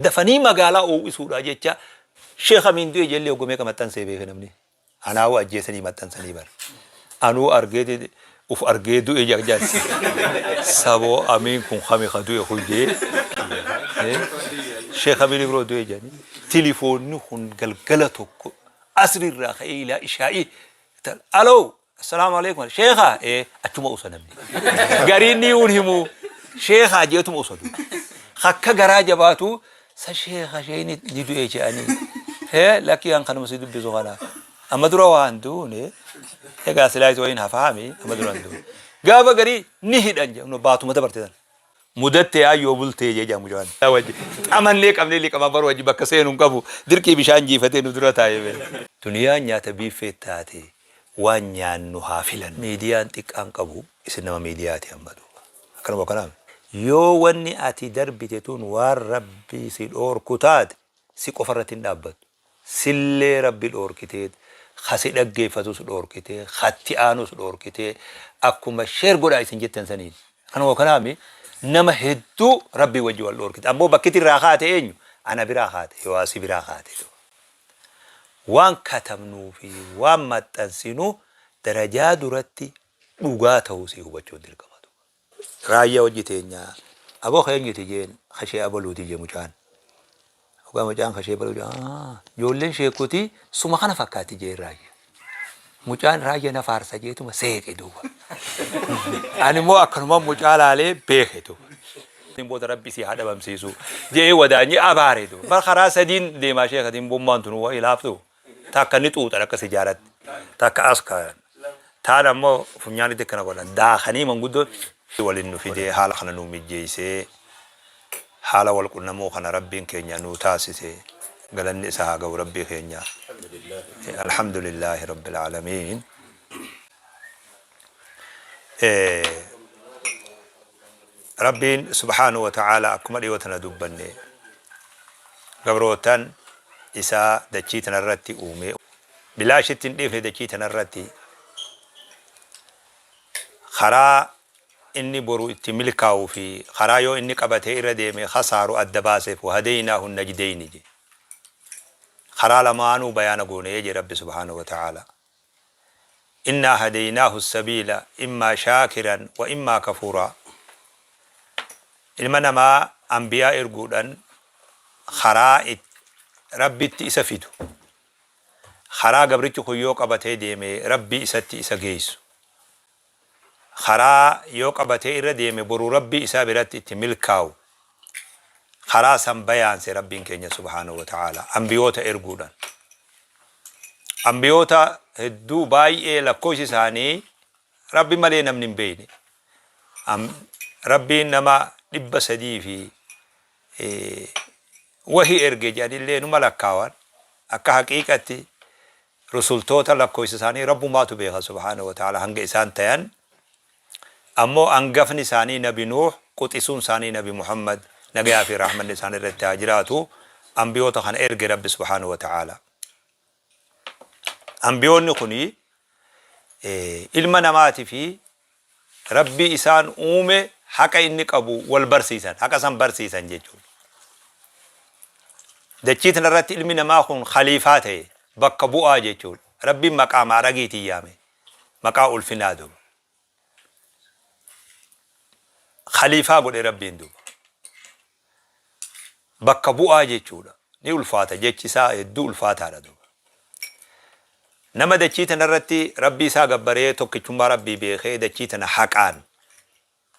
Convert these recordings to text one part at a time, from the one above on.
Dafanii magaalaa oo'isuudhaa jecha Sheekh Amiin du'e jellee hogga meeqa maxxansee beeke namni. Anaawuu ajjeesanii maxxansanii bar. Anuu argeeti uf argee du'e jajjan. Saboo Amiin kun kami ka du'e kun jee. Sheekh Amiin Ibroo du'e jedhanii. Tilifoonni kun galgala tokko asri irraa ka'ee ilaa ishaa'ii. Aloo! Assalaamu alaikum. Sheekha ee achuma usa namni. Gariin ni un himu. Sheekha jeetuma usa du. Akka garaa jabaatu sa sheekha sheeyni ni du'e je'anii. Hee lakkii an kanuma si dubbisu kana. Amma dura waan duune egaa silaa isa wayiin hafaami amma dura hin duune. Gaafa garii ni hidhan jedhu baatuma dabarte sana. Mudattee ayyoo bultee jee jaa mucaan. Wajji xamannee qabnee liqama bar wajji bakka seenu hin qabu dirqii bishaan jiifatee nu dura taa'e bee. Duniyaan nyaata biiffee taate waan nyaannu haa filannu. Miidiyaan xiqqaan qabu isin nama miidiyaati amma duuba. Akkanuma akkanaa miti. Yoo wanni ati darbite tun waan Rabbi si dhoorku taate si qofa irratti hin dhaabbattu. Sillee Rabbi dhoorkiteet, ka si dhaggeeffatus dhoorkitee, ka itti aanus dhoorkitee, akkuma share godhaa isin jettan saniin. Akkanuma akkanaa mi? Nama hedduu Rabbii wajji wal dhoorkite. Ammoo bakkiti irraa kaate eenyu? Ana biraa kaate, yoo si biraa kaate. Waan katabnuu fi waan maxxansinu darajaa duratti dhugaa ta'uu sii hubachuun dirqama. Raayyaa wajji teenya aboo ka eenyuti jeen ka shee abaluuti jee mucaan. Hoggaa mucaan ka shee abaluu jee ijoolleen sheekkuti suma kana fakkaatti jeen raayya. Mucaan raayya na faarsa jeetuma seeqe duuba. Ani immoo akkanuma mucaa laalee beeke duuba. Booda rabbi si haa dhabamsiisu je'ee wadaanyee abaare duuba. Bar karaa sadiin deemaa sheekatiin bommaan tunu waa ilaaftu. Takka ni xuuxan akka sijaaratti. Takka as kaayan. Taan ammoo funyaanitti akkana godhan. Daakanii manguddoon waliin nu fidee haala kana nuu mijjeessee haala wal qunnamuu kana Rabbiin keenya nuu taasise galanni isa haa ga'u Rabbii keenya. Alhamdulillaahi Rabbil Aalamiin. Rabbiin subhaanahu wa ta'aalaa akkuma dhiyoo tana dubbanne gabroottan isaa dachii tanarratti uume bilaashitti hin dhiifne dachii tanarratti karaa inni boru itti milkaa'uu fi karaa yoo inni qabatee irra deeme khasaaru adda baaseef wahadeynaahu najdeyni je karaa lamaanuu bayaana goone je Rabbi subhaanahu wa ta'aalaa. Innaa hadeynaahu sabiila immaa shaakiran wa immaa kafuuraa. Ilma namaa anbiyaa erguudhan karaa Rabbitti isa fidu. Karaa gabrichi kun yoo qabatee deeme Rabbii isatti isa geessu. Karaa yoo qabatee irra deeme boru Rabbii isaa biratti itti milkaawu. Karaa san bayaanse Rabbiin keenya subhaanahu wa ta'aalaa anbiyoota erguudhan. Anbiyoota hedduu baay'ee lakkoofsi isaanii Rabbi malee namni hin beekne. Rabbiin nama 300 fi wahi erge jedhanillee numa lakkaawan. Akka haqiiqatti rusultoota lakkoofsa isaanii Rabbumaatu beeka subhaanahu wa ta'aalaa hanga isaan tayan. Ammoo angafni isaanii Nabi Nuuh, quxisuun isaanii Nabi Muhammad nagayaa fi rahmanni isaan irratti haa jiraatu. Anbiyoota kana erge Rabbi subhaanahu wa ta'aalaa. Anbiyoonni kuni ilma namaati fi Rabbii isaan uume haqa inni qabu wal barsiisan, haqa san barsiisan jechuudha. Dachii tanarratti ilmi namaa kun khaliifaa ta'e, bakka bu'aa jechuudha. Rabbiin maqaa maaragiitiin yaame, maqaa ulfinaa duuba. Khaliifaa godhe Rabbiin duuba. Bakka bu'aa jechuudha. Ni ulfaata jechi isaa hedduu ulfaataadha duuba. Nama dachii tanarratti Rabbii isaa gabbaree tokkichummaa Rabbii beekee dachii tana haqaan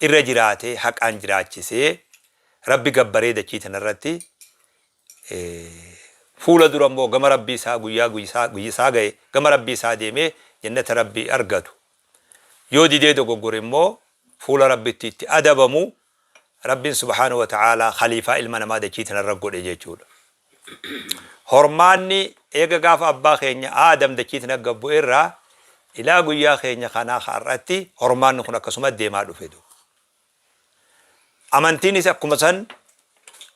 irra jiraatee haqaan jiraachisee Rabbi gabbaree dachii tanarratti fuula dura immoo gama Rabbii isaa guyyaa isaa gahe gama Rabbii isaa deemee jannata Rabbii argatu. Yoo didee dogoggore immoo fuula Rabbitti itti adabamu Rabbiin subhaanahu wa ta'aalaa khaliifaa ilma namaa dachii tanarra godhe jechuudha. Hormaanni eega gaafa abbaa keenya Aadam dachii tana gad bu'e irraa ilaa guyyaa keenya kanaa har'atti hormaanni kun akkasuma deemaa dhufe duuba. Amantiinis akkuma san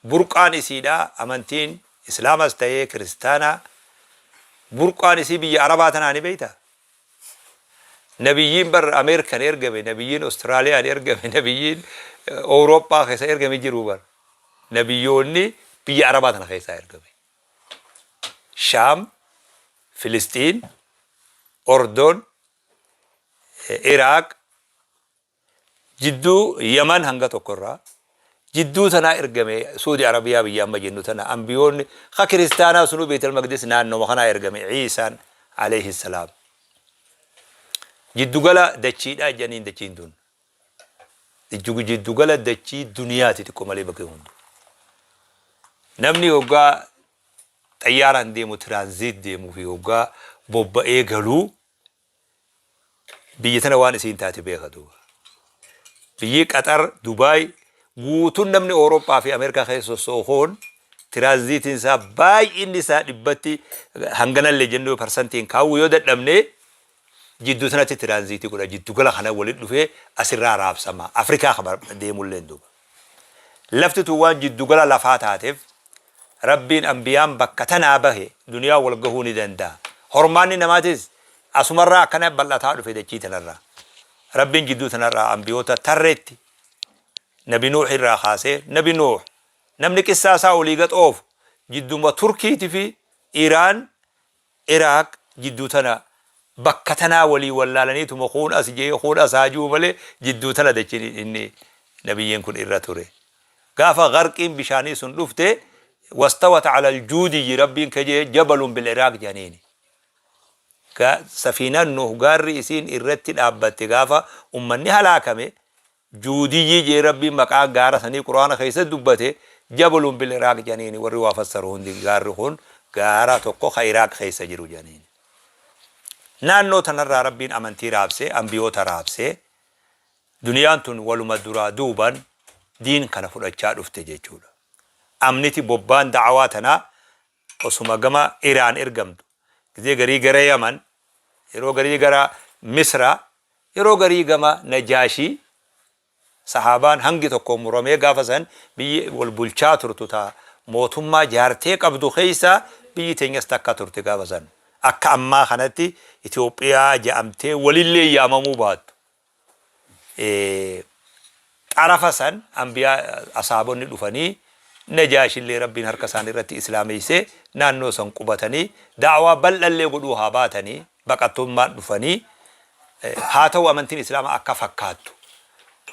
burqaan isiidha. Amantiin Islaamas ta'ee Kiristaanaa burqaan isii biyya Arabaa tanaa ni beektaa? Nabiyyiin bar Ameerikan ergame, nabiyyiin Austraaliyaan ergame, nabiyyiin Awurooppaa keessa ergame jiru bar. Nabiyyoonni Biyya Arabaa tana keessaa ergame. Shaam, Filisxiin, Ordon, Iraaq, jidduu Yaman hanga tokko irraa jidduu tanaa ergame. Suudi Arabiyaa biyya amma jennu tana ambiyoonni ka kiristaanaa sunuu Beetal Maqdis naannoma kanaa ergame Iisaan alayhi salaam. Jiddugala dachiidhaa jedhaniin dachiin tun. Jiddugala dachii duniyaati xiqqoo malee bakki hundi. Namni hoggaa xayyaaraan deemu, tiraanziit deemuu fi hoggaa bobba'ee galuu biyya tana waan isiin taate beeka duuba. Biyyi Qaxar, Dubaay guutuun namni Awurooppaa fi Ameerikaa keessa sossoo'u kun tiraanziitiin isaa baay'inni isaa dhibbatti hanganallee jennuu parsantiin kaawuu yoo dadhabne jidduu tanatti tiraanziitii godha. Jiddugala kana walitti dhufee asirraa raabsama. Afrikaa kama deemulleen duuba. Lafti tun waan jiddugala lafaa taateef Rabbiin anbiyaan bakka tanaa bahe duniyaa wal gahuu ni danda'a. Hormaanni namaatis asumarraa akkana bal'ataa dhufe dachii tanarraa. Rabbiin jidduu tanarraa anbiyoota tarreetti Nabi Nuuh irraa kaasee. Nabi Nuuh namni qissaa isaa olii gad oofu jidduma Turkiiti fi Iraan, Iraaq jidduu tana bakka tanaa walii wallaalaniituma kuun as je'ee kuun as haa ji'u malee jidduu tana dachiin inni nabiyyiin kun irra ture. Gaafa gharqiin bishaanii sun dhufte wastawat ala aljuudiyyi Rabbiin ka je'e jabalun bil Iraaq jedhaniini. Safiinaan Nuuh gaarri isiin irratti dhaabbatte gaafa ummanni halaakame Juudiyyii je'ee Rabbiin maqaa gaara sanii Qur'aana keessatti dubbate, Jabalun bil Iraaq je'aniini warri waa fassaru hundi gaarri kun gaara tokko ka Iraaq keessa jiru je'aniini. Naannoo tanarraa Rabbiin amantii raabse, anbiyoota raabse, duniyaan tun waluma duraa duuban diin kana fudhachaa dhufte jechuudha. Amniti bobbaan da'awaa tanaa osuma gama Iraan ergamtu, gizee garii gara Yaman, yeroo garii gara Misra, Yeroo garii gama Najaashii sahaabaan hangi tokko muramee gaafa san biyyi wal bulchaa turtu ta mootummaa jaartee qabdu keessa biyyi teenyas takka turte gaafa san. Akka ammaa kanatti Itoophiyaa ja'amtee walillee yaamamuu baattu. Xarafa san anbiyaa asaabonni dhufanii Najaashillee Rabbiin harka isaanii irratti islaameessee naannoo san qubatanii da'waa bal'allee godhuu haa baatanii baqattummaan dhufanii haa ta'u amantiin islaamaa akka fakkaattu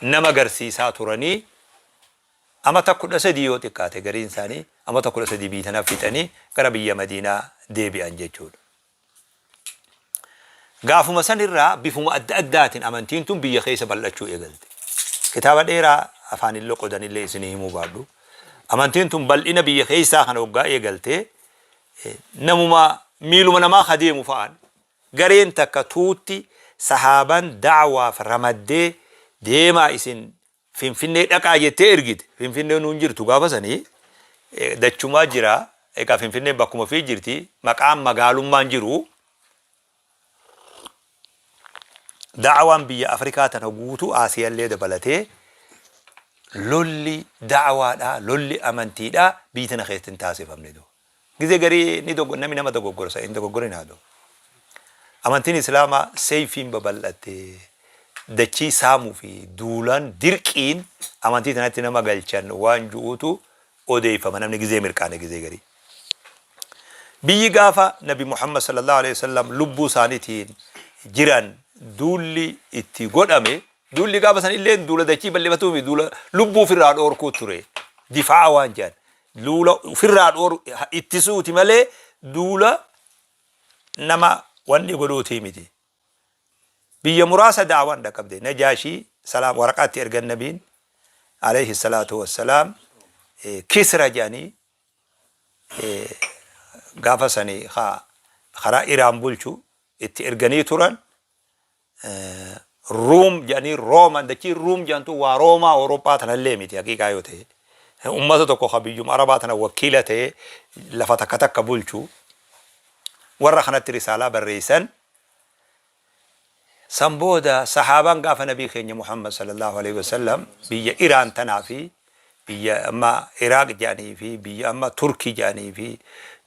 nama garsiisaa turanii amata 13 yoo xiqqaate gariin isaanii amata 13 biyya tana fixanii gara biyya Madiinaa deebi'an jechuudha. Gaafuma san irraa bifuma adda addaatiin amantiin tun biyya keessa bal'achuu eegalte. Kitaaba dheeraa afaaniin loqodanillee isinii himuu baadhu. Amantiin tun bal'ina biyya keessaa kana hoggaa eegalte namuma miiluma namaa ka deemu fa'aan gareen takka tuutti sahaaban da'waaf ramaddee deemaa isin Finfinnee dhaqaa jettee ergite. Finfinnee nuun jirtu gaafa sanii dachumaa jira. Egaa Finfinneen bakkuma fi jirti. Maqaan magaalummaan jiru. Da'awaan biyya Afrikaa tana guutuu Aasiyallee dabalatee lolli da'awaadha, lolli amantiidha biyyi tana keessatti hin taasifamne. Gizee garii ni dogo namni nama dogoggorsa hin dogoggorinaa do. Amantiin Islaamaa seeyfiin babal'atte dachii saamuu fi duulaan dirqiin amantii tanatti nama galchan waan ju'uutu odeeyfama namni gizee mirqaane gizee garii. Biyyi gaafa Nabi Muhammad sallallahu alaihi wasallam lubbuu isaaniitiin jiran duulli itti godhame duulli gaafa san illee duula dachii bal'ifatuu fi duula lubbuu ofirraa dhoorkuu ture. Difaa'a waan jedhan. Duula ofirraa dhooru ittisuuti malee duula nama wanni godhuutii miti. Biyya muraasa da'awaan dhaqqabde. Najaashii salaam waraqaatti ergan nabiin alayhi salaatu wassalaam Kisra jedhanii gaafa sanii karaa Iraan bulchu itti erganii turan. Ruum jedhanii Rooma dachii Ruum jedhamtu waa Roomaa Awurooppaa tanallee miti haqiiqaa yoo ta'e. Ummata tokko ka biyyuma Arabaa tana wakiila ta'e lafa takka takka bulchu warra kanatti risaalaa barreessan. San booda sahaabaan gaafa nabii keenya Muhammad sallallahu alaihi wasallam biyya Iraan tanaa fi biyya amma Iraaq jedhanii fi biyya amma Turkii jedhanii fi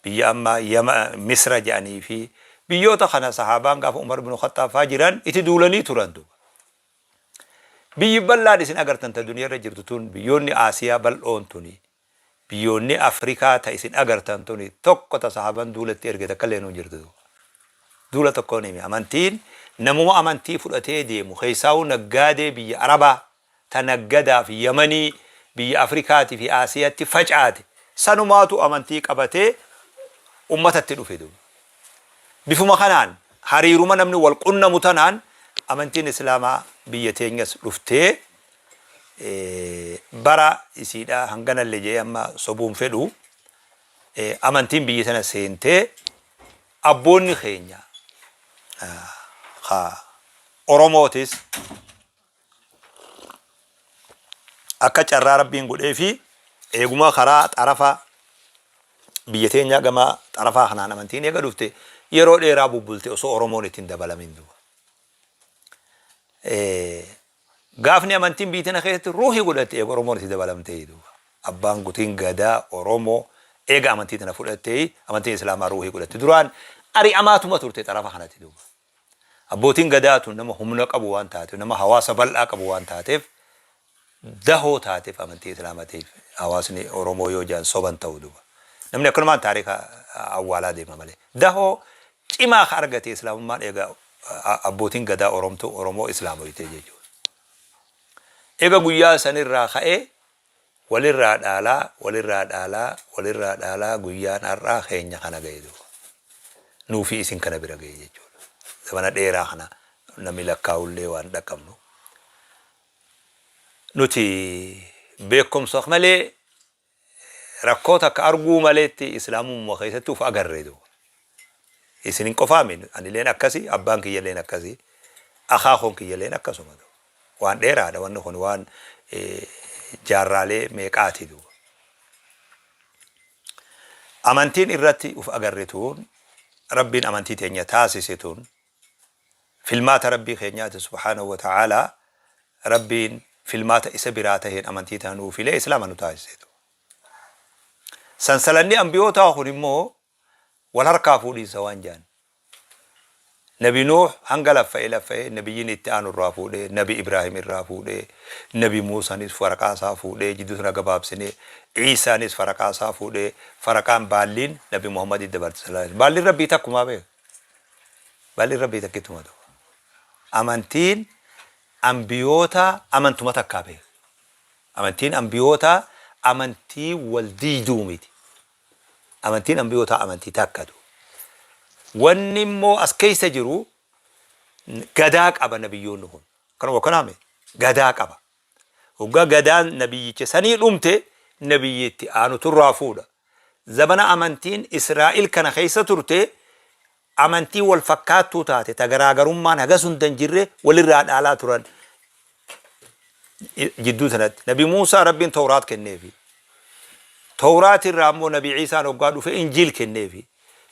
biyya amma Yama Misra jedhanii fi biyyoota kana sahaabaan gaafa Umar ibn Khaxxaab faa jiran itti duulanii turan duuba. Biyyi bal'aan isin agartan ta duniyaa irra jirtu tun biyyoonni Aasiyaa bal'oon tuni Biyyoonni Afrikaa ta isin agartan tuni tokko ta sahaban duula itti erge takkallee nuu hin jirtu duuba. Duula tokkoon hime. Amantiin namuma amantii fudhatee deemu keessaawuu naggaadee biyya Arabaa ta naggadaaf Yamanii biyya Afrikaatii fi Aasiyatti facaate sanumaatu amantii qabatee ummatatti dhufe duuba. Bifuma kanaan hariiruma namni wal qunnamu tanaan amantiin Islaamaa biyya teenyas dhuftee bara isiidha hanganalle jedhee amma sobuun fedhu amantiin biyya tana seentee abboonni keenya ka Oromootis akka carraa rabbiin godhee fi eeguma karaa xarafa biyya teenyaa gama xarafaa kanaan amantiin eega dhufte yeroo dheeraa bubbulte osoo Oromoon itti hin dabalamin duuba. Gaafni amantiin biyya tana keessatti ruuhii godhatte eega Oromoon itti dabalamtee duuba. Abbaan gutiin gadaa Oromoo eega amantii tana fudhattee amantiin Islaamaa ruuhii godhatte. Duraan ari'amaatuma turte xarafa kanatti duuba. Abbootiin gadaa tun nama humna qabu waan taateef, nama hawaasa bal'aa qabu waan taateef dahoo taateef amantii Islaamatiif hawaasni Oromoo yoo jedhan soban ta'u duuba. Namni akkanumaan taarika awwaalaa deema malee. Dahoo cimaa ka argate Islaamummaan eega abbootiin gadaa Oromtuu Oromoo Islaamoytee jechuudha. Eega guyyaa sanirraa ka'ee walirraa dhaalaa, walirraa dhaalaa, walirraa dhaalaa guyyaan har'aa keenya kana ga'e duuba. Nuu fi isin kana bira ga'e jechuudha. Zamana dheeraa kana namni lakkaa'ullee waan dhaqqabnu. Nuti beekumsa malee rakkoo takka arguu maleetti islaamummaa keessatti uf agarre duuba. Isinin qofaami anileen akkasi abbaan kiyyalleen akkasi akaakoon kiyyalleen akkasuma duuba. Waan dheeraadha wanni kun waan jaarraalee meeqaati duuba. Amantiin irratti uf agarre tun Rabbiin amantii teenya taasise tun filmaata Rabbii keenyaati subhaanahu wa ta'aalaa Rabbiin filmaata isa biraa taheen amantii tana nuu filee islaama nu taasise duuba. Sansalanni ambiyootaa kun immoo wal harkaa fuudhiinsa waan jedhan. Nabi Nuuh hanga laffa'e laffa'e nabiyyiin itti aanu irraa fuudhee, Nabi Ibraahim irraa fuudhee, Nabi Muusanis faraqaa isaa fuudhee jidduu tana gabaabsinee, Iisaanis faraqaa isaa fuudhee, faraqaan baalliin Nabi Muhammaditti dabarte sallallahu alaihi wasallam. Baalliin Rabbii takkumaa beeka. Baalliin Rabbii takkittuma duuba. Amantiin ambiyootaa amantuma takkaa beeka. Amantiin ambiyootaa amantii wal diiduu miti. Amantiin ambiyootaa amantii takkatu. Wanni immoo as keessa jiru gadaa qaba nabiyyoonni kun. Kanuma kanaame gadaa qaba. Hoggaa gadaan nabiyyicha sanii dhumte nabiyyi itti aanutu irraa fuudha. Zabana amantiin Israa'il kana keessa turte amantii wal fakkaattuu taate ta garaagarummaan hagas hunda hin jirre walirraa dhaalaa turan jidduu tanatti. Nabi Muusaa Rabbiin Tawraat kenneefi. Tawraat irraa immoo Nabi Iisaan hoggaa dhufe Injiil kenneefi.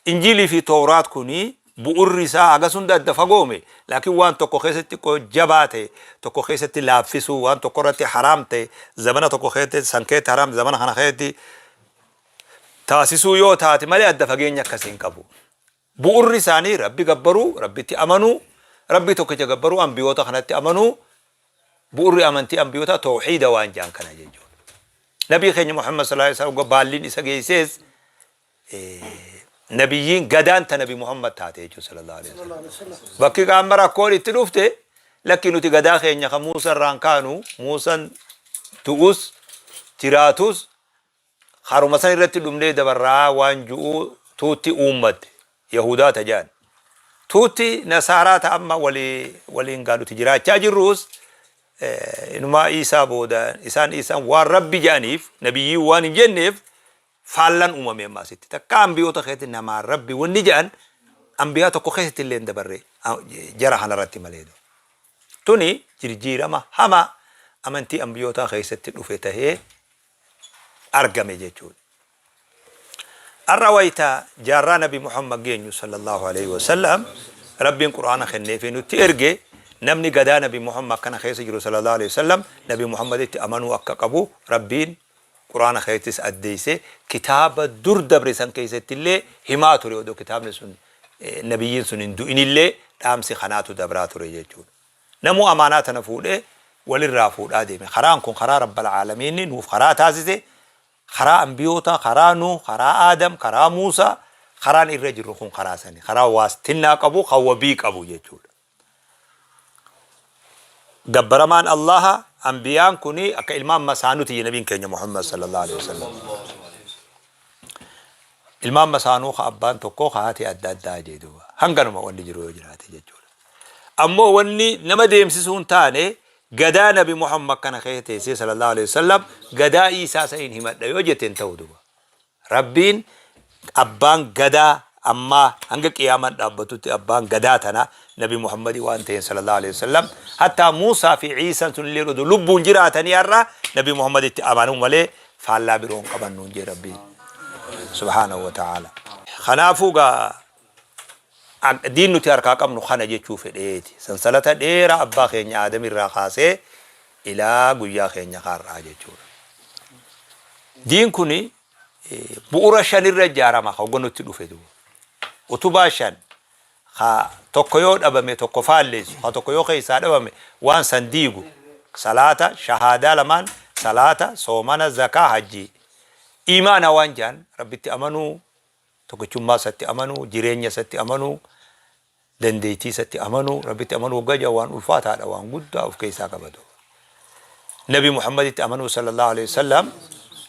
Injiilii fi Tawraat kuni bu'urri isaa hagas hunda adda fagoome laakiin waan tokko keessatti xiqqoo jabaa ta'e tokko keessatti laaffisuu waan tokko irratti haraam ta'e zamana tokko keessatti san keessatti haraam zamana kana keessatti taasisuu yoo taate malee adda fageenya akkasii hin qabu. Bu'urri isaanii Rabbi gabbaruu, Rabbitti amanuu, Rabbii tokkicha gabbaruu, ambiyoota kanatti amanuu, bu'urri amantii ambiyootaa tawhiida waan jedhan kana jechuudha. Nabii keenya Muhammad sallallahu alaihi wasallam baalliin isa geessees nabiyyiin gadaan ta nabi Muhammad taate jechuudha sallallahu alaihi wasallam. Bakki qaama rakkoon itti dhufte lakki nuti gadaa keenya kan Muusa irraan kaanu Muusan du'us jiraatus Karuma san irratti dhumnee dabarraa waan ju'u tuutti uummatte. Yahudaa ta ja'an. Tuutti Nasaaraa ta amma wali waliin gaa nuti jiraachaa jirruus inumaa Iisaa booda isaan Iisaan waan Rabbi ja'aniif nabiyyii waan hin jenneef faallan uumame amma asitti. Takka ambiyoota keessatti namaan Rabbi wanni ja'an ambiyaa tokko keessatti illee hin dabarre jara kanarratti malee. Tuni jirjiirama hamaa amantii ambiyootaa keessatti dhufe tahee argame jechuudha. Har'a wayta jaarraa Nabi Muhammad geenyu sallallahu alaihi wasallam Rabbiin Qur'aana kenneefii nutti erge namni gadaa Nabi Muhammad kana keessa jiru sallallahu alaihi wasallam Nabi Muhammaditti amanuu akka qabu Rabbiin Qur'aana keessattis addeesse kitaaba dur dabre san keessatti illee himaa ture odoo kitaabni sun nabiyyiin sun hin du'inillee dhaamsi kanaatu dabraa ture jechuudha. Namuu amaanaa tana fuudhee walirraa fuudhaa deeme. Karaan kun karaa Rabbal Aalamiinni nuuf karaa taasise. Karaa ambiyootaa, karaa Nuuh, karaa Aadam, karaa Muusaa, karaan irra jirru kun karaa sani. Karaa waastinnaa qabu, kan wabii qabu jechuudha. Gabbaramaan Allaha, ambiyaan kuni akka ilmaan masaanuti jedhe nabiin keenya Muhammad sallallahu alaihi wasallam. Ilmaan masaanuu ka abbaan tokkoo ka haati adda addaa jee duuba. Hanganuma wanni jiru yoo jiraate jechuudha. Ammoo wanni nama deemsisuu hin taane gadaa nabi Muhammad kana keessa teessee sallallahu alaihi wasallam gadaa Iisaa saniin himadha yoo jette hin ta'u duuba. Rabbiin abbaan gadaa ammaa hanga qiyaamaan dhaabbatutti abbaan gadaa tana nabi Muhammadii waan ta'een sallallahu alaihi wasallam hattaa Muusaa fi Iisaan sun illee odoo lubbuun jiraatanii har'a nabi Muhammaditti amanuu malee faallaa biroo hin qaban nuun jee Rabbiin subhaanahu wa ta'ala. Kanaafuu gaa diin nuti harkaa qabnu kana jechuu fedheeti. Sansalata dheeraa abbaa keenya Aadam irraa kaasee ilaa guyyaa keenya kaarraa jechuudha. Diin kuni bu'ura shanirra ijaarama ka hogga nutti dhufe duuba. Utubaa shan ka tokko yoo dhabame tokko faalleessu, ka tokko yoo keessaa dhabame waan san diigu. Salaata, shahaadaa lamaan, salaata, soomana, zakaa, hajjii. Iimaana waan jaan Rabbitti amanuu, tokkichummaa isatti amanuu, jireenya isatti amanuu, dandeettii isatti amanuu, Rabbitti amanuu hoggaa jedhan waan ulfaataadha, waan guddaa of keessaa qaba duuba. Nabi Muhammaditti amanuu sallallahu alaihi wasallam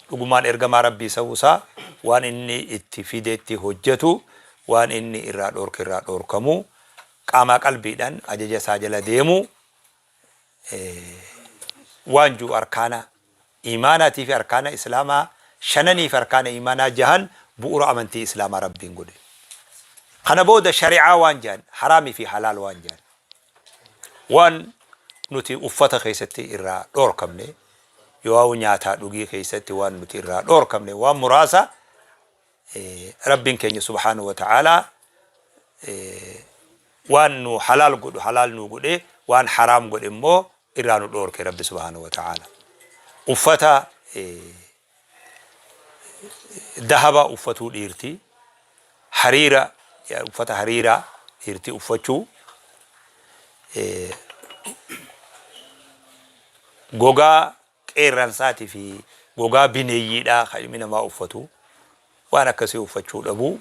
dhugumaan ergamaa Rabbii ta'uu isaa waan inni itti fidetti hojjetu, waan inni irraa dhoorke irraa dhoorkamuu, qaamaa qalbiidhaan ajaja isaa jala deemuu, waan jiru arkaana iimaanaatii fi arkaana islaamaa shananii fi arkaana iimaanaa jahan bu'uura amantii islaamaa Rabbiin godhe. Kana booda shari'aa waan jedhan haraamii fi halaal waan jedhan waan nuti uffata keessatti irraa dhoorkamne yoo nyaataa dhugii keessatti waan nuti irraa dhoorkamne waan muraasa Rabbiin keenya subhaanahu wa ta'aalaa waan nu halaal godhu halaal nu godhe waan haraam godhe immoo irraa nu dhoorke Rabbi subhaanahu wa ta'aalaa. Uffata dahaba uffatuu dhiirti, hariira uffata hariiraa dhiirti uffachuu, gogaa qeerransaatii fi gogaa bineeyyiidhaa kan ilmi namaa uffatu waan akkasii uffachuu dhabuu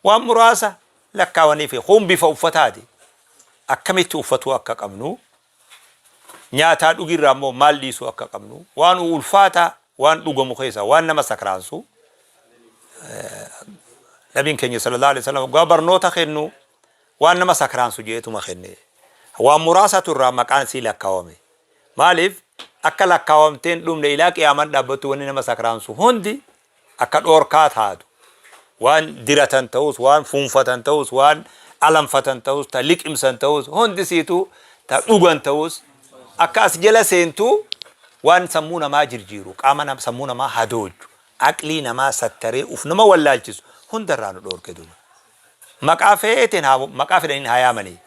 waan muraasa lakkaawanii fi kun bifa uffataati akkamitti uffatuu akka qabnu nyaataa dhugirraa immoo maal dhiisuu akka qabnu waan ulfaataa waan dhugamu keessaa waan nama sakraansu nabiin keenya sallallahu alaihi wasallam waggaa barnoota kennu waan nama sakraansu jeetuma kenne waan muraasatu irraa maqaan sii lakkaawame. Maaliif akka lakkaawamtee hin dhumne ilaa qiyaaman dhaabbattu wanni nama sakraansu hundi akka dhoorkaa taatu. Waan diratan ta'us, waan fuunfatan ta'us, waan alanfatan ta'us, ta liqimsan ta'us, hundi siitu ta dhugan ta'us akka as jala seentu waan sammuu namaa jirjiiru, qaama sammuu namaa hadoochu, aqlii namaa sattaree uf nama wallaalchisu hundarraa nu dhoorke duuba. Maqaa feeteen haa maqaa fedhaniin haa yaamanii.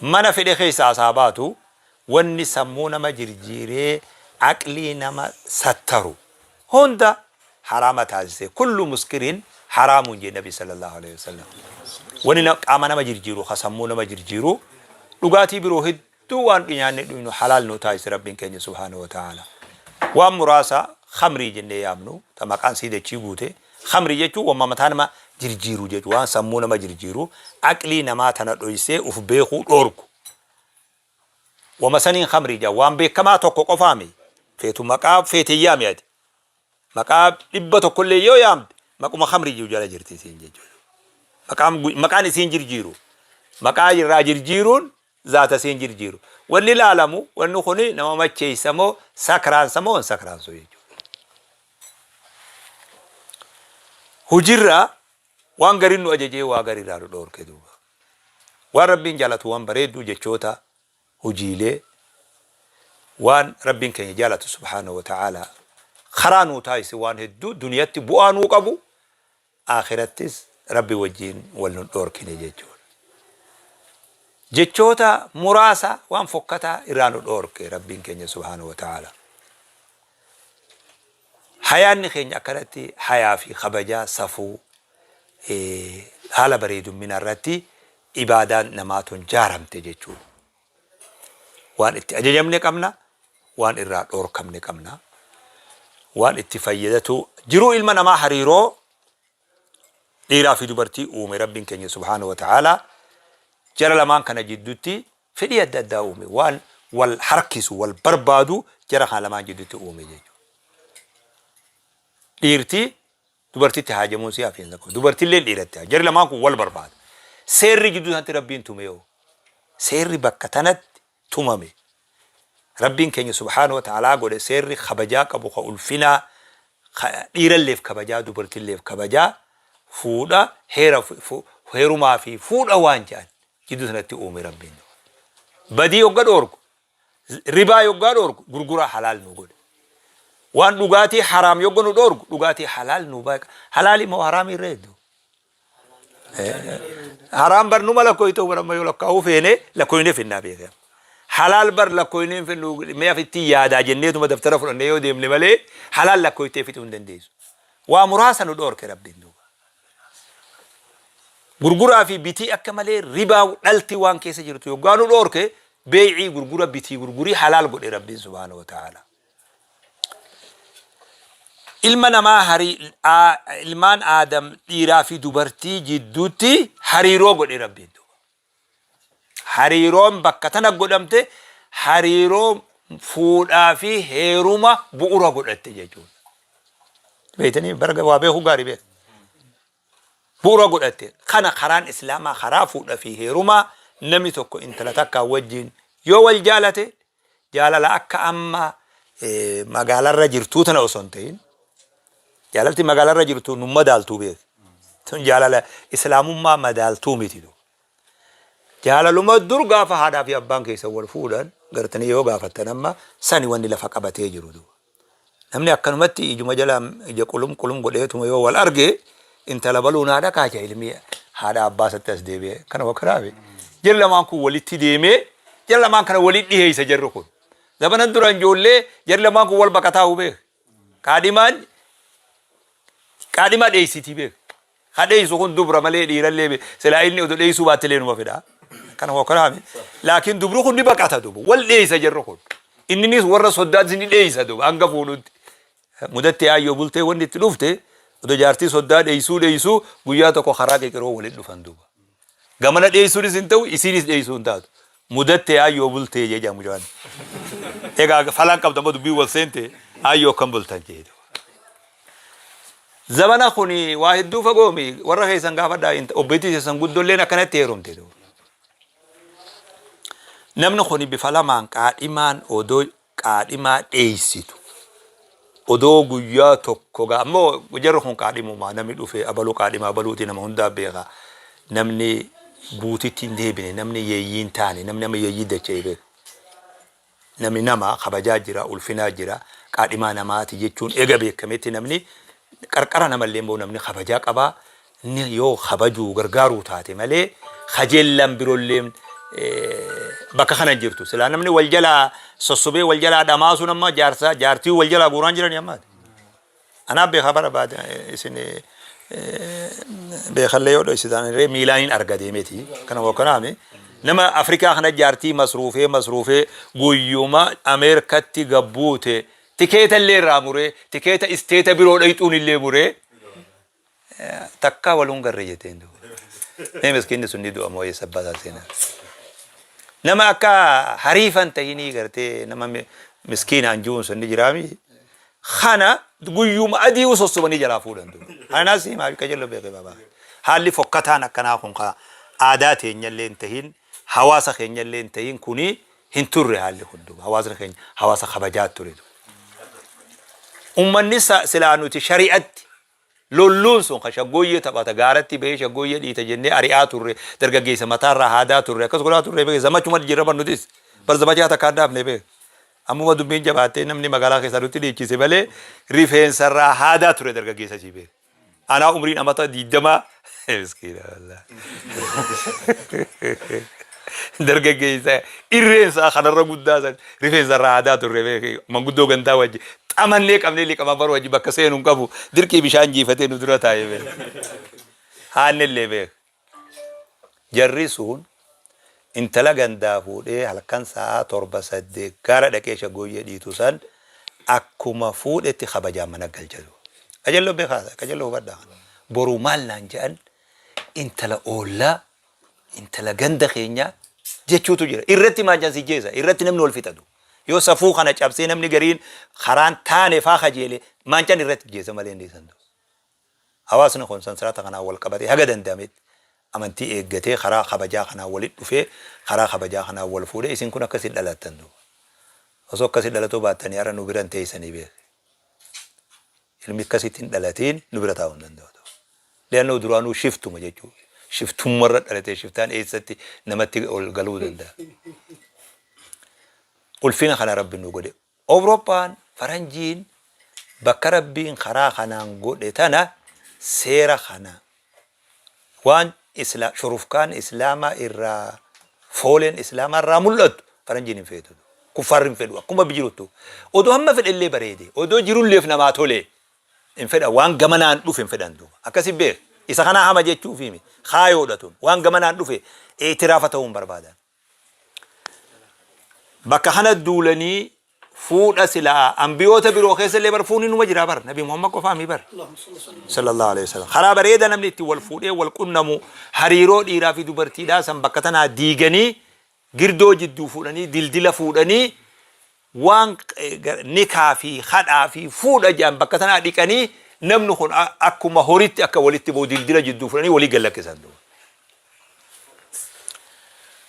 Mana fedhe keessaa as haa baatu wanni sammuu nama jirjiiree aqlii nama sattaru hunda haraama taasise. Kullu muskiriin haraamuun jee Nabi sallallahu alaihi wasallam. Wanni qaama nama jirjiiru ka sammuu nama jirjiiru dhugaatii biroo hedduu waan nyaanne dhuynu halaal nu taasise Rabbiin keenya subhaanahu wa ta'ala. Waan muraasa khamrii jennee yaamnu ta maqaan sii dachii guute. Khamrii jechuun wamma mataa nama jirjiiru jechuudha. Waan sammuu nama jirjiiru aqlii namaa tana dhoysee uf beekuu dhoorgu. Wama saniin khamrii jedhan waan beekamaa tokko qofaami. Feetu maqaa feete yaami ati. Maqaa 100 illee yoo yaamte maquma khamrii jiru jala jirti isiin jechuudha. Maqaan maqaan isiin jirjiiru. Maqaa irraa jirjiiruun zaata isiin jirjiiru. Wanni ilaalamu wanni kuni nama macheessa moo sakraansa moo hin sakraansu jechuudha. Hujirraa waan gariin nu ajajee waa gariirraa nu dhoorke duuba. Waan Rabbiin jaalatu waan bareedduu jechoota hojiilee waan Rabbiin keenya jaalatu subhaanahu wa ta'aalaa karaa nuu taasise waan hedduu duniyatti bu'aa nuu qabu aakhirattis Rabbi wajjiin wal nun dhoorkine jechuudha. Jechoota muraasa waan fokkataa irraa nu dhoorke Rabbiin keenya subhaanahu wa ta'aalaa. Hayaanni keenya akkanatti hayaa fi kabajaa safuu haala bareedumminaa irratti ibaadaan namaa tun jaaramte jechuudha. Waan itti ajajamne qabna, waan irraa dhoorkamne qabna. Waan itti fayyadatu jiruu ilma namaa hariiroo dhiiraa fi dubartii uume Rabbiin keenya subhaanahu wa ta'aalaa. Jara lamaan kana jidduutti fedhii adda addaa uume, waan wal harkisu, wal barbaadu jara kana lamaan jidduutti uume jechuudha. Dhiirti dubartitti haajamuun si hafiinsa qabu. Dubartillee dhiiratti haa. Jarri lamaan kun wal barbaada. Seerri jidduu sanatti Rabbiin tume yoo. Seerri bakka tanatti tumame. Rabbiin keenya subhaanahu wa ta'aalaa godhe seerri kabajaa qabu, ka ulfinaa, ka dhiiralleef kabajaa, dubartilleef kabajaa, fuudha heera, heerumaa fi fuudha waan jedhan jidduu sanatti uume Rabbiin. Badii hogga dhoorgu, ribaa yoggaa dhoorgu, gurguraa halaal nu godhe. Waan dhugaatii haraam yogga nu dhoorgu, dhugaatii halaal nu baqa. Halaali moo haraamii irra hedduu? Haraam bar numa lakkooytoo bar amma yoo lakkaa'uu feene lakkooynee finnaa beekee. Halaal bar lakkooynee hin finnu, mee afitti yaadaa jenneetuma daftara fudhannee yoo deemne malee halaal lakkooytee fixuu hin dandeessu. Waa muraasa nu dhoorke Rabbiin duuba. Gurguraa fi bitii akka malee ribaa dhalti waan keessa jirtu yoggaa nu dhoorke, beey'ii gurgura bitii gurgurii halaal godhe Rabbiin subhaanahu wa ta'ala. Ilma namaa harii ilmaan Aadam dhiiraa fi dubartii jidduutti hariiroo godhe Rabbiin duuba. Hariiroon bakka tana godhamte hariiroo fuudhaa fi heeruma bu'ura godhatte jechuudha. Beektanii bara waa beekuu gaarii beeka. Bu'ura godhatte. Kana karaan Islaamaa karaa fuudha fi heerumaa, namni tokko intala takkaa wajjin yoo wal jaalate, jaalala akka amma magaalarra jirtuu tana osoo hin ta'in, jaalalti magaalarra jirtu nu madaaltuu beek. Tun jaalala Islaamummaa madaaltuu miti. Jaalaluma dur gaafa haadhaa fi abbaan keessa wal fuudhan gartanii yoo gaafattan amma sani wanni lafa qabatee jiru duuba. Namni akkanumatti ijuma jala ija qulum qulum godheetuma yoo wal arge, intala baluu naa dhaqaa jaa, ilmi haadha abbaa isatti as deebi'e. Kana wakkanaami. Jarri lamaan kun walitti deemee jara lamaan kana walitti dhiheessa jarri kun. Zabanan duraan ijoollee jarri lamaan kun wal baqataa beek. Kaadhimaan qaadhima dheessitii beek. Ka dheessu kun dubra malee dhiirallee silaa inni odoo dheessuu baattillee numa fedha. Kana hokkanaami. Laakiin dubri kun ni baqata dubu. Wal dheessa jarri kun. Inninis warra soddaatis ni dheessa duba hanga fuudhutti. Mudatti aayyoo bultee wanni itti dhufte, odoo jaartii soddaa dheessuu dheessuu guyyaa tokko karaa qeqiroo walitti dhufan duba. Gamana dheessuunis hin ta'u, isiinis dheessuu hin taatu. Mudattee aayyoo bultee jee jedhamu mucaan. Egaa falaan qabda amma dubbiin wal seente, aayyoo akkam bultan jee. Zamana kun waa hedduu fagoomi, warra keessan gaafadhaa, obboleettii keessan guddolleen akkanatti heerumte. Namni kun bifa lamaan qaadhimaan odoo qaadhimaa dheessitu odoo guyyaa tokko gaa ammoo jarri kun qaadhimumaa namni dhufe abaluu qaadhimaa abaluuti, nama hundaa beeka. Namni guutitti hin deebine, namni yeeyyii hin taane, namni amma yeeyyii dacha'e beeka. Namni nama kabajaa jira, ulfinaa jira, qaadhimaa namaati jechuun ega beekametti namni qarqara namallee immoo namni kabajaa qabaa. Inni yoo kabajuu gargaaruu taate malee kajeellaan biroolleen bakka kana hin jirtu. Silaa namni wal jalaa sossobee wal jalaa dhamaasuun amma jaarsaa jaartii wal jalaa guuraan jiranii ammaati. Anaa beekaa bara baate isin beekallee yoo dhoysitan illee miilaan hin arga deemeti. Kana hokkanaami. Nama Afrikaa kana jaartii masruufee masruufee guyyuma Ameerikatti gabbuute tikeeta illee irraa muree, tikeeta isteeta biroo dhayxuun illee muree, takkaa waluun garree jetteen duuba. Mee miskiinni sun ni du'a moo eessa abbaa isaa seenaa? Nama akka hariifan tahinii gartee nama miskiinaan jiruun sun ni jiraami. Kana guyyuma adii sossobanii jalaa fuudhan duuba. Kanaas himaa qajeello beekee baabaa. Haalli fokkataan akkanaa kun ka aadaa teenyallee hin tahin, hawaasa keenyallee hin tahin kuni hin turre haalli kun duuba. Hawaasni keenya hawaasa kabajaa ture duuba. Ummanni silaa nuti shari'atti lolluun sun ka shaggooyyee taphata gaaratti bahee shaggooyyee dhiita jennee ari'aa turre, dargaggeessa mataarraa haadaa turre, akkas godhaa turre beek. Zamachuma jirra bar, nutis bar zamachaa takka hin dhaabne beek. Ammuma dubbiin jabaattee namni magaalaa keessaa nutti dhiichise malee rifeensarraa haadaa ture dargaggeessa sii beek. Anaa umriin amata 20, miskiina wallaahi. Dargaggeessa irreensaa kanarra guddaa san rifeensarraa haadaa turre beek. Manguddoo gandaa wajji xamannee qabnee liqama bar wajji bakka seenu hin qabu, dirqii bishaan jiifatee nu dura taa'ee beek. Haannillee beek. Jarri sun intala gandaa fuudhee halkan sa'aa 7, 8 gaara dhaqee shaggooyyee dhiitu san Akkuma fuudhetti kabajaan mana galcha duuba. Qajeelloo beekaa qajeelloo hubadhaa kana. Boruu maal naan jedhan intala oollaa intala ganda keenyaa jechuutu jira. Irratti maanjaan si jeesa. Irratti namni wal fixatu. Yoo safuu kana cabsee namni gariin karaan taane faa kajeele maancaan irratti jeesa malee hin dhiisan. Hawaasni kun sansalata kanaan wal qabatee haga danda'ametti amantii eeggatee karaa kabajaa kanaan walitti dhufee karaa kabajaa kanaan wal fuudhee isin kun akkasitti dhalattan duuba. Osoo akkasitti dhalatuu baattanii har'a nu bira hin teessanii beeki. Ilmi akkasitti hin dhalatiin nu bira taa'uu hin danda'u. Li'annoo duraanuu shiftuma jechuudha. Shiftummarra dhalatee shiftaan eessatti namatti ol galuu danda'a. Ulfina kana Rabbi nu godhe. Awurooppaan, faranjiin bakka Rabbiin karaa kanaan godhe tana seera kana waan isla shurufkaan islaamaa irraa fooleen islaamaa irraa mul'attu faranjiin hin feetu. Kuffaarri hin fedhu akkuma jiruttu. Odoo hamma fedhellee bareede, odoo jirulleef namaa tole hin fedhan waan gamanaan dhufe hin fedhan duuba. Akkasi beek. Isa kanaa hama jechuufi miti. Kaayoodha tun. Waan gamanaan dhufe itiraafa ta'uu hin barbaadan. Bakka kana duulanii fuudha silaa ambiyoota biroo keessa illee bar fuuni numa jira bar Nabi Muhammad qofaa mi bar sallallahu alaihi wasallam. Karaa bareeda namni itti wal fuudhee wal qunnamu hariiroo dhiiraa fi dubartiidhaa san bakka tanaa diiganii girdoo jidduu fuudhanii dildila fuudhanii waan nikaa fi kadhaa fi fuudha jedhan bakka tanaa dhiqanii namni kun akkuma horitti akka walitti ba'u dildila jidduu fuudhanii walii gad lakkisan duuba.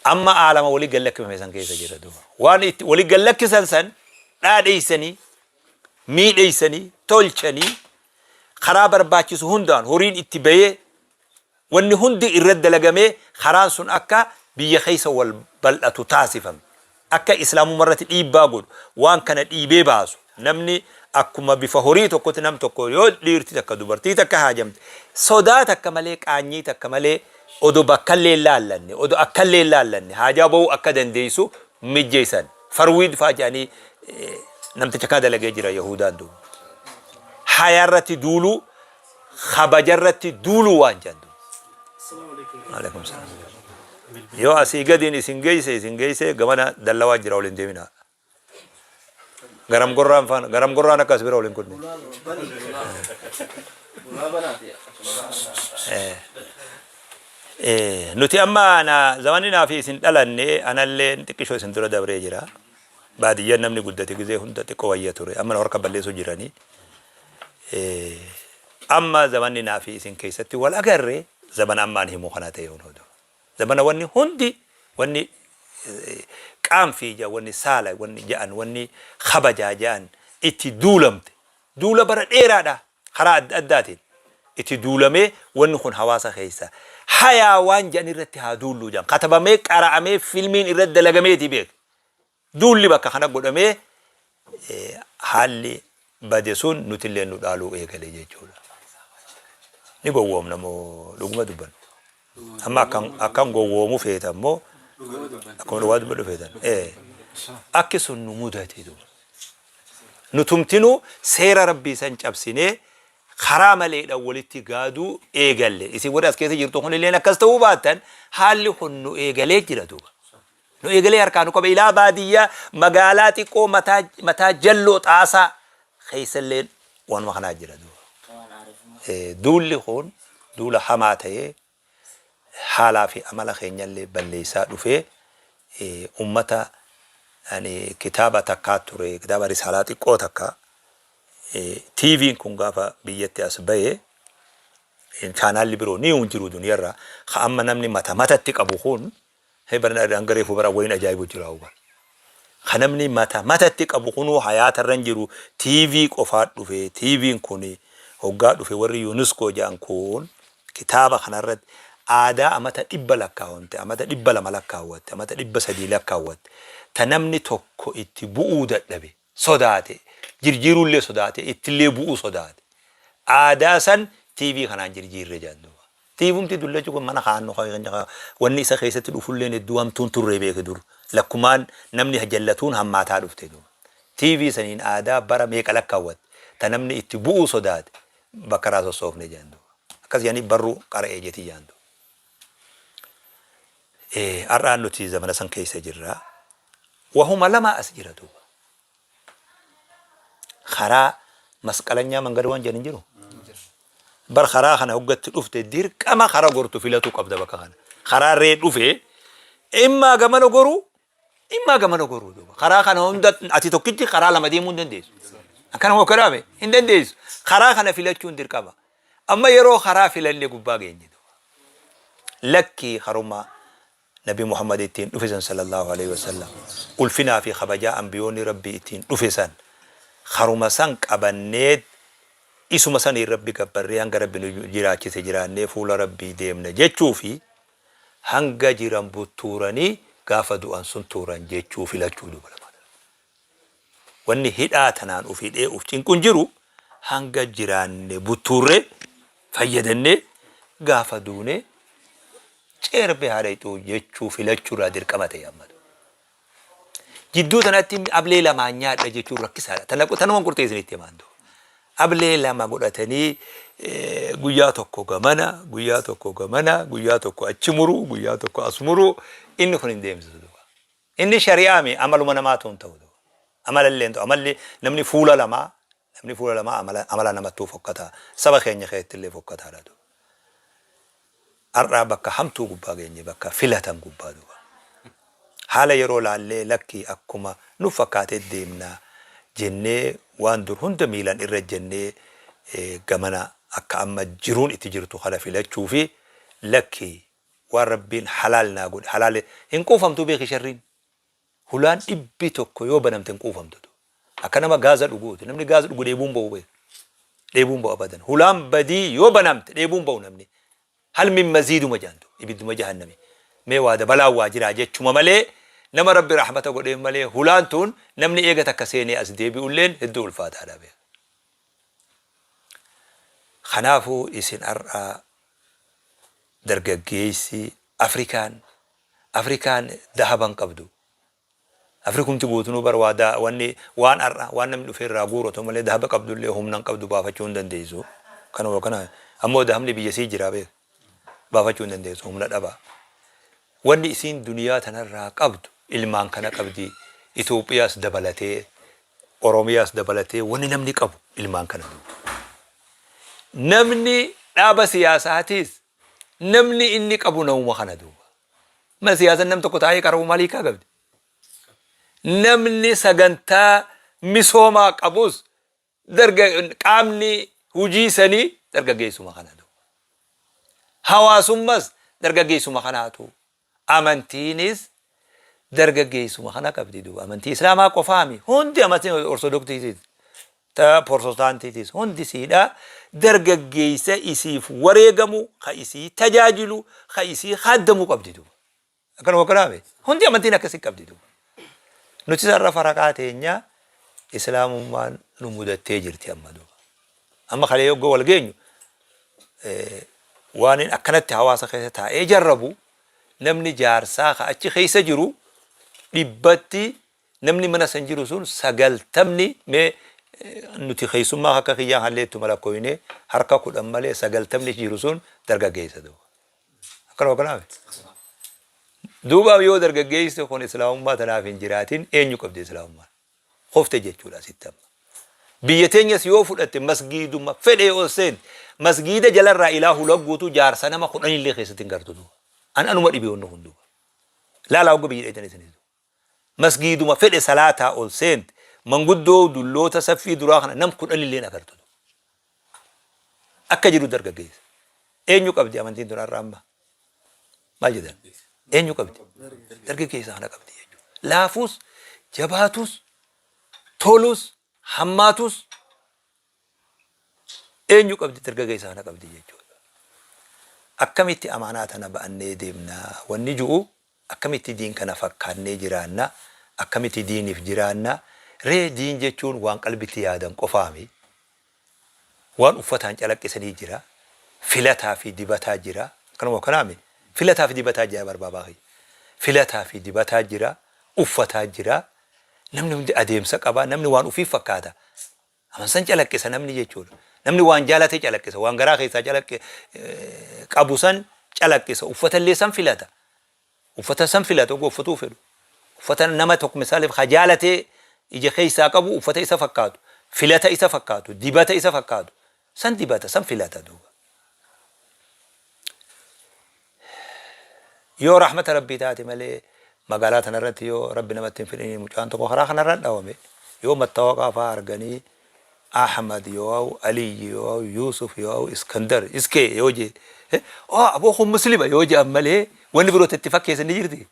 Amma aalama walii gad lakkifame san keessa jira duuba. Waan itti walii gad lakkisan san dhaadheessanii miidheessanii tolchanii karaa barbaachisu hundaan horiin itti bahee Wanni hundi irratti dalagamee karaan sun akka biyya keessa wal bal'atu taasifame. Akka Islaamummaa irratti dhiibbaa godhu, waan kana dhiibee baasu. Namni akkuma bifa horii tokkotti nam tokko yoo dhiirti takka dubartii takka haajamte sodaa takka malee qaanyii takka malee odo bakkallee hin laallanne odo akkallee hin laallanne haajaa ba'uu akka dandeessu mijjeessan. Farwiid faa jedhanii namticha kana dalagee jira Yahuudaan duuba. Hayaa irratti duuluu kabaja irratti duuluu waan jedhan duuba. Alaikum salaam. Yoo asii gadiin isin geeyse isin geeyse gamana dallawaa jira ol hin deeminaa. Garam gorraan faana garam gorraan akka as bira ol hin kunne. Nuti amma na zamanni naa fi isin dhalanne anallee xiqqishoo isin dura dabree jira. Baadiyyaan namni guddate gizee hunda xiqqoo wayya ture. Amma na harka balleessuu jiranii. Amma zamanni naa fi isin keessatti wal agarre zamana amma an himu kana ta'e hundu. Zamana wanni hundi wanni qaanfii jedhan wanni saala wanni jedhan wanni kabajaa jedhan itti duulamte. Duula bara dheeraadha karaa adda addaatiin itti duulamee wanni kun hawaasa keessa hayaa waan jedhan irratti haa duulluu jedhan katabamee qara'amee filmiin irratti dalagameeti beek. Duulli bakka kana godhamee haalli bade sun nutillee nu dhaaluu eegale jechuudha. Ni gowwoomna moo dhuguma dubbanna? Amma akkan akkan gowwoomu feetan moo akkuma dhugaa dubbadhu feetan? Ee. Akki sun nu mudate duuba. Nutumtinuu seera Rabbii san cabsinee karaa maleedhaan walitti gaaduu eegalle. Isin warri as keessa jirtu kunilleen akkas ta'uu baattan haalli kun nu eegalee jira duuba. Nu eegalee harkaa nu qabe ilaa baadiyyaa magaalaa xiqqoo mataa mataa jalloo xaasaa keessallee waanuma kanaa jira duuba. Duulli kun duula hamaa ta'ee haalaa fi amala keenyallee balleessaa dhufee ummata ani kitaaba takkaa ture kitaaba risaalaa xiqqoo takka TVn kun gaafa biyyatti as bahe chaanaalli biroo ni hin jiru duniyarra ka amma namni mata matatti qabu kun Hee bar hanga reefu bar wayin ajaa'ibu jira bar. Ka namni mata matatti qabu kunuu hayaata irra hin jiru TV qofaa dhufe TVn kun hoggaa dhufe warri UNESCO jedhan kun kitaaba kanarratti aadaa amata 100 lakkaawamte amata 200 lakkaawwatte amata 300 lakkaawwatte ta namni tokko itti bu'uu dadhabe sodaate jirjiiruullee sodaate ittillee bu'uu sodaate aadaa san TV kanaan jirjiirre jedhan duuba. TVumti dullachi kun mana kaa'annu wanni isa keessatti dhufulleen hedduu hamtuun turre beeki dur lakkumaan namni jallatuun hammaataa dhufte duuba. TV saniin aadaa bara meeqa lakkaawwatte ta namni itti bu'uu sodaate bakka irraa sossoofne jedhan duuba. Akkas jedhanii barruu qara'ee jetii jedhan duuba. Har'aan nuti zamana san keessa jirra. Wahuma lama as jira duuba. Karaa masqalanyaa mangada waan jedhan hin jiru. Bar karaa kana hoggatti dhufte dirqama kara gortu filatuu qabda bakka kana. Karaa ree dhufe immaa gamana goruu immaa gamana goruu duuba. Karaa kana hunda ati tokkichi karaa lama deemuu hin dandeessu. Akkana moo karaame hin dandeessu. Karaa kana filachuun dirqama. Amma yeroo karaa filanne gubbaa geenye duuba. Lakkii karuma Nabi Muhammad ittiin dhufe san sallallaahu aleyhi wa sallam ulfinaa fi kabajaa anbiyoonni Rabbii ittiin dhufe san karuma san qabanneet isuma saniin Rabbi gabbarree hanga Rabbi nu jiraachise jiraannee fuula Rabbii deemna jechuu fi hanga jiran buttuuranii gaafa du'an suntuuran jechuu filachuu duuba lamaan. Wanni hidhaa tanaan uf hidhee uf cinqu hin jiru, hanga jiraanne buttuurree, fayyadannee, gaafa duune ceerbe haa dhayxu jechuu filachurraa dirqama ta'e amma. Jidduu tanatti ablee lamaan nyaadha jechuun rakkisaadha. Tana tanuman qurxee isinitti himaan duuba. Ablee lama godhatanii guyyaa tokko gamana, guyyaa tokko gamana, guyyaa tokko achi muruu, guyyaa tokko as muruu inni kun hin deemsisu duuba. Inni shari'aa mi amaluma namaatu hin ta'u. Amala illee hin ta'u. Amalli namni fuula lamaa namni fuula lamaa amala amala namattuu fokkataa. Saba keenya keessatti illee fokkataadha duuba. Har'aa bakka hamtuu gubbaa geenye bakka filatan gubbaa duuba. Haala yeroo laallee lakkii akkuma nu fakkaatee deemna jennee waan dur hunda miilaan irra jennee gamana akka amma jiruun itti jirtu kana filachuu fi lakkii waan Rabbiin halaal naa godhe halaal hin quufamtuu beeki sharriin hulaan 100 yoo banamte hin quufamtu akka nama gaaza dhuguuti namni gaaza dhugu dheebuun ba'u beeki dheebuun ba'u abadan hulaan badii yoo banamte dheebuun ba'u namni hal min maziiduma jaantu ibidduma jahannami mee waa dabalaa waa jiraa jechuma malee nama Rabbi rahmata godheef malee hulaan tun namni eega takka seenee as deebi'ulleen hedduu ulfaataadha beeka kanaafuu isin har'a dargaggeessi Afrikaan Afrikaan dahaba hin qabdu. Afrikumti guutunuu bar waa da wanni waan har'a waan namni dhufee irraa guuratu malee dahaba qabdullee humna hin qabdu baafachuu hin dandeessu. Kanuma kana ammoo dahabni biyya sii jira beek baafachuu hin dandeessu humna dhaba. Wanni isiin duniyaa tanarraa qabdu ilmaan kana qabdi Itoophiyaas dabalatee Oromiyaas dabalatee wanni namni qabu ilmaan kana duuba. Namni dhaaba siyaasaatiis namni inni qabu namuma kana duuba. Ma siyaasan nam tokko taa'ee qara'u maal hiikaa qabdi? Namni sagantaa misoomaa qabus darga qaamni hujii sanii dargaggeessuma kana duuba. Hawaasummas dargaggeessuma kanaatu Amantiinis dargaggeessuma kana qabdi duuba. Amantii Islaamaa qofaami. Hundi amantii Ortodoksiitis, ta Portostaantiitis hundi siidha. Dargaggeessa isiif wareegamu, ka isii tajaajilu, ka isii kaaddamu qabdi duuba. Akkanuma akkanaami. Hundi amantiin akkasii qabdi duuba. Nuti sarara faraqaa teenya Islaamummaan nu mudattee jirti amma duuba. Amma kalee yoggoo wal geenyu waanin akkanatti hawaasa keessa taa'ee jarrabu namni jaarsaa ka achi keessa jiru dhibbatti namni mana san jiru sun sagaltamni mee nuti keessummaa akka kiyyaa hallee ittuma lakkooyne harka 10 malee sagaltamni jiru sun dargaggeessa duuba. Akkanuma akkanaa miti. Duuba yoo dargaggeessi kun islaamummaa tanaaf hin jiraatin eenyu qabdi islaamummaan? Kufte jechuudha asitti amma. Biyya teenyas yoo fudhatte masgiiduma fedhe ol seente masgiida jalarraa ilaa hula guutuu jaarsa nama kudhanillee keessatti hin gartu duuba. An anuma dhibe wanni kun duuba. Laalaa hogga biyya dheeytan isinis duuba. Masgiiduma fedhe salaataa ol seente manguddoo dulloota saffii duraa kana nam kudhanillee hin agartu duuba. Akka jiru dargaggeessa. Eenyu qabdi amantiin tun har'a amma? Maal jedhan? Eenyu qabdi? Dargaggeessa kana qabdi jechuudha. Laafuus, jabaatus, tolus, hammaatus eenyu qabdi? Dargaggeessa kana qabdi jechuudha. Akkamitti amaanaa tana ba'annee deemna? Wanni ju'u akkamitti diin kana fakkaannee jiraanna? Akkamitti diiniif jiraanna? Ree diin jechuun waan qalbitti yaadan qofaami. Waan uffataan calaqqisanii jira. Filataa fi dibataa jira. Akkanuma akkanaami. Filataa fi dibataa jira barbaabaa kiyya. Filataa fi dibataa jira. Uffataa jira. Namni hundi adeemsa qaba. Namni waan ufii fakkaata. Amansan calaqqisa namni jechuudha. Namni waan jaalate calaqqisa. Waan garaa keessaa calaqqi qabu san calaqqisa. Uffatallee san filata. Uffata san filata oguu uffatuu fedhu. Uffata nama tokko misaaleef ka jaalatee ija keessaa qabu uffata isa fakkaatu. Filata isa fakkaatu, dibata isa fakkaatu san dibata, san filata duuba. Yoo rahmata Rabbii taate malee magaalaa tanarratti yoo Rabbi namatti hin fidini mucaan tokko karaa kanarra dhawame yoo mattawaqaa faa arganii Ahmad yoo Aliyyi yoo Yuusuf yoo Iskandar iskee yoo jee oh aboo kun muslima yoo je'an malee wanni biroo itti fakkeessan ni jirti.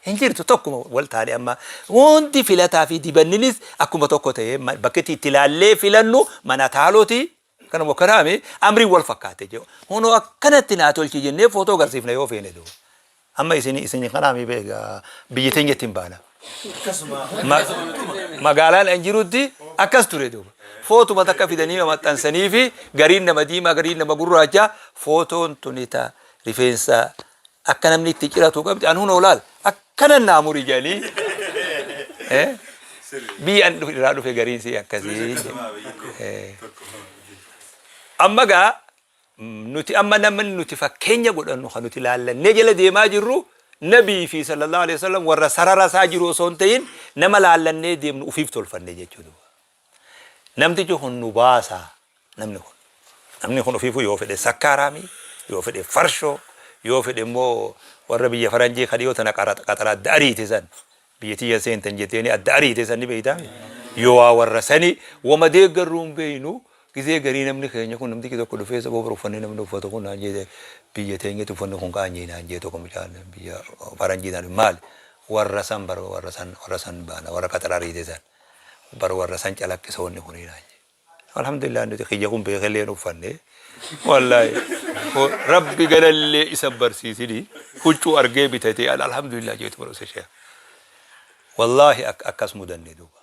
Hin jirtu tokkuma wal taane amma hundi filataa fi dibanninis akkuma tokko ta'ee bakki itti ilaallee filannu mana taaloti Kanuma kanaami amriin wal fakkaate jedhu. Hunoo akkanatti naa tolchi jennee footoo agarsiifna yoo feene duuba. Amma isin isin kanaami beeka biyya teenyatti hin baana. Magaalaan an jirutti akkas ture duuba. Footuma takka fidanii maxxansanii fi gariin nama diimaa gariin nama gurraacha footoon tuni ta rifeensa akka namni itti ciratu qabdi an hunoo laal akkanan naa muri jedhanii biyya an irraa dhufe gariin sii akkasii. Amma gaa nuti amma namni nuti fakkeenya godhannu kan nuti laallannee jala deemaa jirru nabii fi sallallahu alaihi wasallam warra sarara isaa jiru osoo hin ta'in nama laallannee deemnu ufiif tolfanne jechuudha. Namtichi kun nu baasa namni kun. Namni kun ofiifuu yoo fedhe sakkaaraami, yoo fedhe farshoo, yoo fedhe immoo warra biyya faranjii ka dhiyoo tana qaxara adda ariite san biyya tiyya seentan jetteeni adda ariite san ni beeytaami. Yoo waa warra sani wama deeggarruu hin beeynu gizee garii namni keenya kun namtichi tokko dhufee sababa bara uffanni namni uffatu kun naan jee biyya teenyatti uffanni kun qaanyii naan jee tokko mucaan biyya faranjii naan maali warra san bara warra san warra san baana warra qaxara ariite san. Bar warra san calaqqisa wanni kuni naan jedhe. Alhamdulillah nuti kiyya kun beekellee hin uffanne. Wallaahi rabbi galallee isa barsiisini huccuu argee bitatee alhamdulillah jeetu barumsa ishee. Wallaahi akkas mudanne duuba.